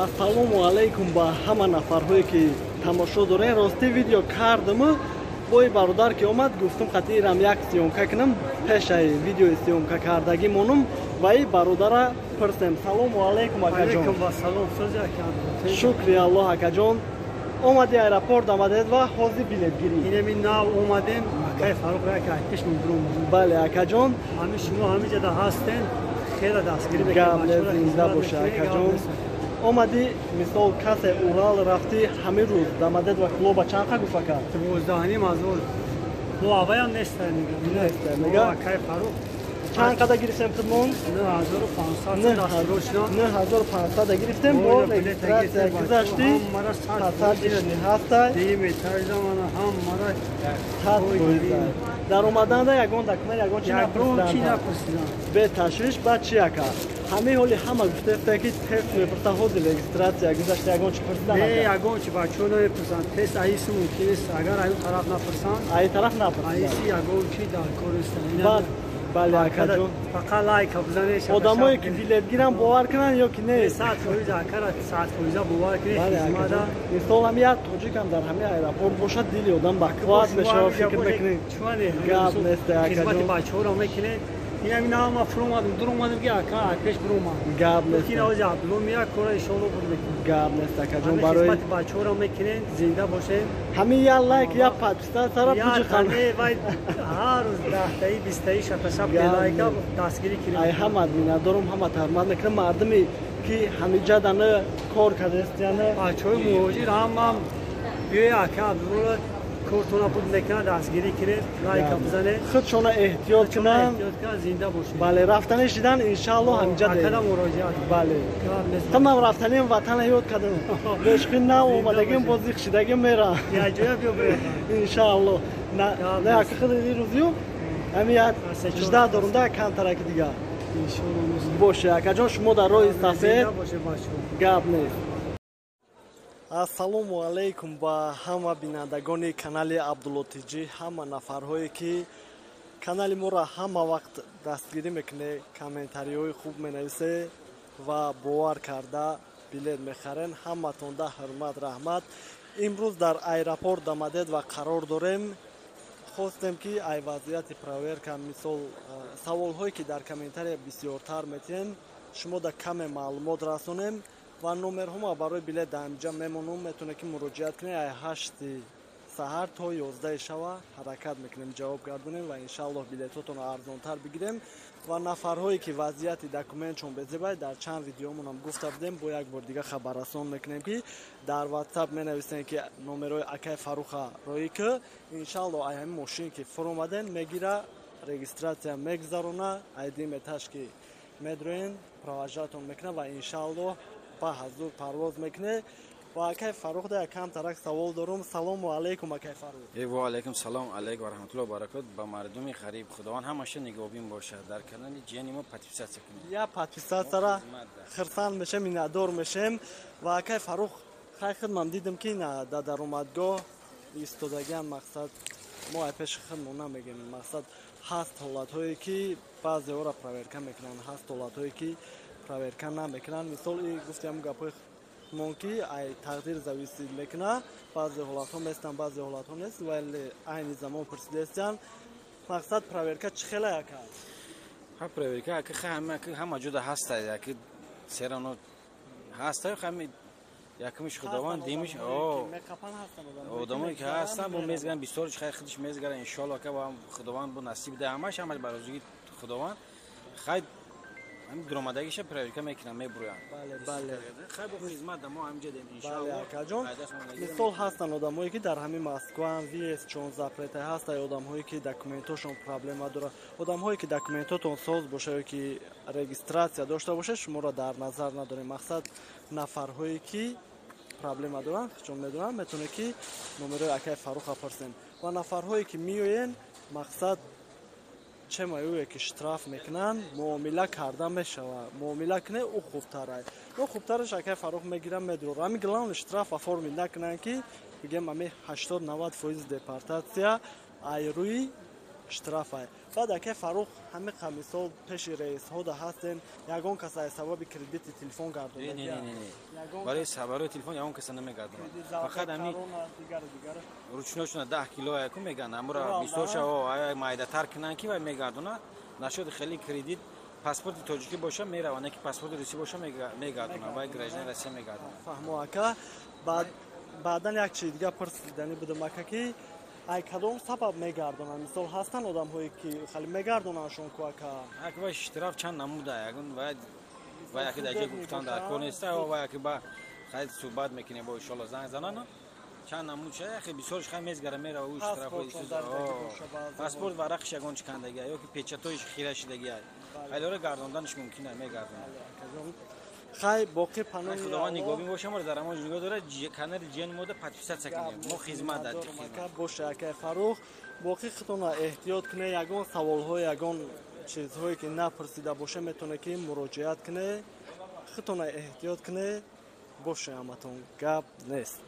Ассалому алайкум ба ҳама нафарҳое, ки тамошо дорен. Ростӣ, видео кардаму бои бародар ки омад, гуфтум, қатиирам як съёмка кунам. Пешаи видеои съёмка кардагӣ монум ва и бародара пурсем. Салому алайкум, акаҷон. Шукри Аллоҳ, акаҷон. Омади аэропорт, омадед ва ҳозир билетгирӣ. Инами нав омадем, акай Фаруқ, як пеш мебурум. Бале, акаҷон. Ҳами шумо ҳамиҷада ҳастен, хела дастгирӣ. Гап, зинда боша, акаҷон. Омадӣ, мисол, касе Урал рафтӣ, ҳамин рӯз дамадед ва клуба чанд қа гуфт, ака? 12,5 ҳазор. Бо аваям неста. Неста мега. Акай Фаруқ. Чанд қада гирифтем худмон? 9500. 9500 гирифтем. Бо регистрация гузаштӣ, посадочный ҳастай. 100%. Дар омаданда ягон документ, ягон чи напурсиданд, беташвиш. Баъд чи, ака, ҳамаи ҳоли ҳама гуфтафта, ки тест мепурсанд. Ҳозир регистрация гузашта, ягон чи пурсидан? Не, ягон чи бачаҳо намепурсанд. Тест аиси мумкин нест, агар аю тараф напурсанд. Аи тараф напурсанд. Аиси ягон чи дар кор нест. Бале, акаҷон. Фақат лайка бизанед. Одамое ки билет гиранд, бовар кунанд ё ки не? 100%, акара, 100% бовар кунед. Мисол, ҳами як тоҷикам дар ҳамин аэропорт бошад, дили одам бақувват мешавад, фикр мекунед. Гап нест, акаҷон. Хизмати бачаҳоро мекунед. Инами нава фуромадем, дуромадем, ки ака пеш буромад. Гап нест. Ки навози Абдулло меяд, кора иншоалло буд мекунем. Гап нест, акаҷон, барои хизмати бачаҳоро мекунед, зинда бошед. Ҳамин як лайк, як подписаться ра пуҷихан. Вай ҳар рӯз 10таи, 20таи шапашап лайка дастгирӣ кунед. Ай ҳама миннатдорум, ҳама таҳмат мекунам, мардуме ки ҳамиҷадана кор кардастияна. Бачаҳои муҳоҷир ҳамам биёя, ака Абдуллоро кортона буд мекунад, дастгирӣ кунед, лайка бизанед. Худшона эҳтиёт кунанд. Эҳтиёт кунанд, зинда бошед. Бале, рафтани шидан, иншаалло, ҳамиҷа. Акада муроҷиат. Бале, тамам рафтаним ватана ёд кардам. Бешқи нав омадагим, боз зиқ шидагим мера. Яҷоя биё. Иншаалло. На, ака, худ рӯзию ҳами як жда дорум да камтараки дига боше. Акаҷон, шумо дар роҳи сафед, гап нест. Ассалому алайкум ба ҳама бинандагони канали Абдуллотиҷӣ, ҳама нафарҳое, ки канали моро ҳама вақт дастгирӣ мекунед, комментариҳои хуб менависе ва бовар карда билет мехарен. Ҳаматонда ҳурмат, раҳмат. Имрӯз дар аэропорт дамадед ва қарор дорем. Хостем, ки ай вазъияти проверка, мисол, саволҳое, ки дар комментария бисёртар метиҳем, шумо да каме маълумот расонем ва номерҳома барои билет дар инҷа мемонум. Метавонед, ки муроҷиат кунед. Ай 8-и саҳар то 11-и шава ҳаракат мекунем ҷавоб гардонем ва иншааллоҳ билетҳотонро арзонтар бигирем. Ва нафарҳое, ки вазъияти документшон безебай, дар чанд видеомонам гуфта будем, бо як бор дига хабаррасон мекунем, ки дар Ватсап менависем, ки номерҳои акай Фаруха роӣ ки, иншааллоҳ, ай ҳамин мошин ки фуромаден, мегира, регистрация мегузарона, айди меташ ки медроен, провожать он мекунад ва иншааллоҳ ба ҳазур парвоз мекунед. Ва акай Фарух да якам тарак савол дорум. Салому алайкум, акай Фарух. Э, ва алайкум салом алайк ва раҳматуллоҳи ва баракот. Ба мардуми ғариб Худованд ҳамаша нигаҳбон бошад. Дар канали ҷияни мо подписаться кунед. Я подписаться ра хирсанд мешем, миннатдор мешем. Ва акай Фарух, хай, хидмам дидем, ки на дар даромадгоҳ истодагиан. Мақсад, мо ай пеши хидмон намегем. Мақсад, ҳаст ҳолатҳое, ки баъзеҳоро проверка мекунанд, ҳаст ҳолатҳое, ки проверка намекунанд. Мисол, и гуфтиам гапҳои мон, ки ай тақдир зависит мекунад. Баъзе ҳолатҳо местанд, баъзе ҳолатҳо нест, вале айни замон пурсидестиян. Мақсад, проверка чӣ хела, ака? Ҳа, проверка, ака, ҳама ҷода ҳаста, яки серано ҳаста. Ҳами якумиш Худованд, димиш одамое, ки ҳастанд, бо мезгаранд, бисёрш хай худиш мезгаранд. Иншоалло, ака, Худованд бо насиб да, ҳамаш ҳамаш ба розигии Худованд. Хай, ҳамин дуромадагиша проверка мекунам, мебурӯянд. Бале. Хай, бо хизмат да мо ҳаминҷа дем. Иншоалло, акаҷон. Мисол, ҳастанд одамое, ки дар ҳамин Москваам, въезд чон запрет а ҳаста, одамҳое, ки документошон проблема дорад. Одамҳое, ки документотон соз боша ё ки регистрация дошта бошад, шуморо дар назар надорем. Мақсад, нафарҳое, ки проблема доранд, чун медонанд, метавонед, ки номерои акаи Фаруха пурсем. Ва нафарҳое, ки меоен, мақсад, чемаюе ки штраф мекунанд, муомила карда мешавад. Муомила куне, ӯ хубтарай. Ё хубтараш, акай Фарух мегирам, медурор. Ҳамин главный штраф оформить накунанд, ки бигем, ами 80-90% депортация ай рӯи Штрафай. Баъд, ака Фаррух, ҳамиқа мисол пеши рейсҳода ҳастем, ягон кас аз сабаби кредити телефон гардонда? Барои телефон ягон каса намегардонад, фақат ами ручной шуна 10 кило яку меган, амура бисёрша майдатар кунанд, ки вай мегардонад. Нашуд хеле кредит, паспорти тоҷикӣ боша, мерава, не ки паспорти русӣ боша, мегардонад, вай гражданин Россия мегардонад. Фаҳмо, ака. Баъдан як чизи дига пурсидани будам, ака, ки ай кадом сабаб мегардонанд? Мисол, ҳастанд одамҳое, ки хеле мегардонандшон ку, ака? Ак, вай штраф чанд намуда, ягон вай яки дар ҷой гуфтан дар кор неста, вай яки ба хайр суҳбат мекунем бо, иншолло, занг занана. Чанд намуд ша, яхе бисёрш хай мезгара, мерава ӯ штраф. Паспорт варақш ягон чикандагия ё ки печатоиш хира шидагия, хайлора гардонданаш мумкин, мегардонад. Хай, боқӣ паноҳи Худованд нигоҳбин боша, моро дар амон нигоҳ дорад. Канали ҷияни мода подписаться кунем, мо хизмат дар хизмат. Боша, акай Фаррух, боқӣ худтона эҳтиёт кунед. Ягон саволҳо, ягон чизҳое, ки напурсида боша, метавонед, ки муроҷиат кунед. Худтона эҳтиёт кунед. Боша, ҳаматон, гап нест.